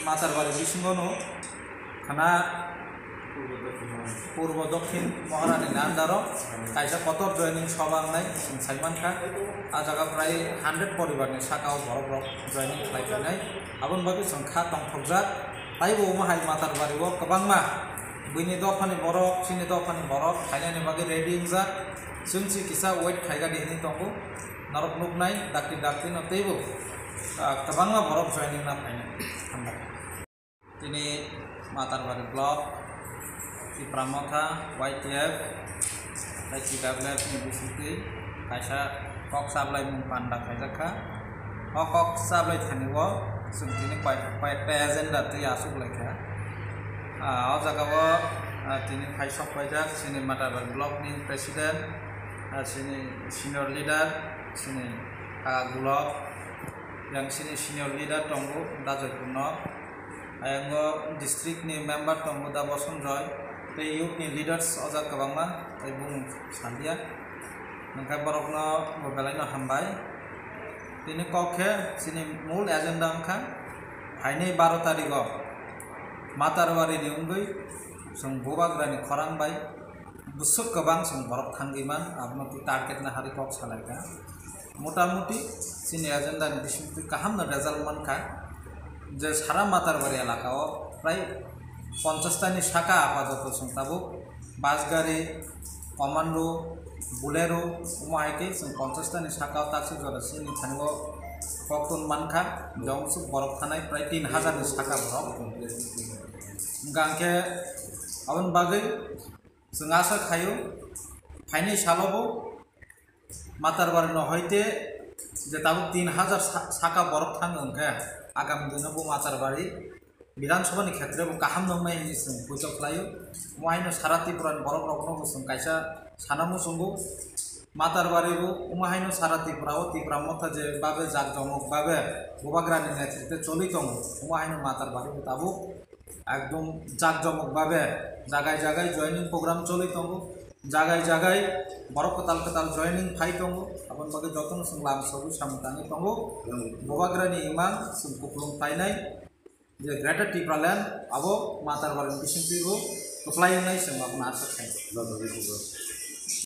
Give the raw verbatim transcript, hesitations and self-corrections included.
Matarbari bisingo no khana Purbo Dokhin Maharani ni under o kaisa kotor joining sabha wngnai chwng sai mankha. A jaga prai hundred poribar ni saka o borok rok joining khlai phainai. Aboni bagwi chwng kha tongthokjak. Taibo omo hai Matarbari o kwbangma buini dophani borok, chini dophani borok phainani bagwi ready wngjak. Chwng si kisa wait khaigadi hinwi tongo. Norok nuknai dakti dakti no teibo, ah, kwbangma borok joining na phainai. Hambai. Tini Matarbari block, Tipra Motha, Y T F, tei T W F ni bisingtwi kaisa kok chablai mung panda khaijak kha. O kok chablai thani o chwng tini koi-, koyekta agenda twi achuk lai kha. Ah, o jaga o, ah, tini phai sok paijak chini Matarbari block ni president, ah, chini senior leader, chini, ah, block, yang chini senior leader tongo Dajoipur no. Ayang o district ni member tongo Da Boson Roy, tei youth ni leaders o jaga kwbangma, tei bumung salia. Hwnkhe borokno bo belai no hambai. Tini kok khe chini mul agenda wngkha phainai baro tarikh o Matarbari ni wngwi chwng Bubagra ni khorang bai bwswk kwbang chwng borok thangwi man, abono twi target na harwi kok salai kha. Motamuti chini agenda ni bisingtwi kaham no result mankha, je sara Matarbari elaka o prai ponchash ta ni saka apadoto chwng tabuk bus gari, commando, Bolero, omo hai khe chwng ponchash ta ni saka o taksik jora chini thani o koktun mankha, jong borok thanai prai tin hajar ni saka borok. Hwnkhe aboni bagwi chwng asa khaio phainai salo bo Matarbari no hoite je tabuk tin hajar sa-, saka borok thang wngkhe, agami dino bo Matarbari Bidhan Sabha ni khetre bo kaham nongnai hinwi chwng poito khlaio. Omo haino sara Tripura ni borok rokno bo chwng kaisa sana muchungo. Matarbari bo omo haino sara Tripura o Tipra Motha je babe jak jomok babe Bubagra ni netritwe choli tongo, omo haino Matarbari bo tabuk ekdom jak jomok babe jagai jagai joining program choli tongo, jagai jagai borok kwtal kwtal joining phai tongo, aboni bagwi jotono chwng lam sogwi samung tangwi tongo. Bubagra ni imang chwng kupulung painai je Greater Tipraland abo Matarbari ni bisingtwi bo kwplai wngnai chwng abono asa khai.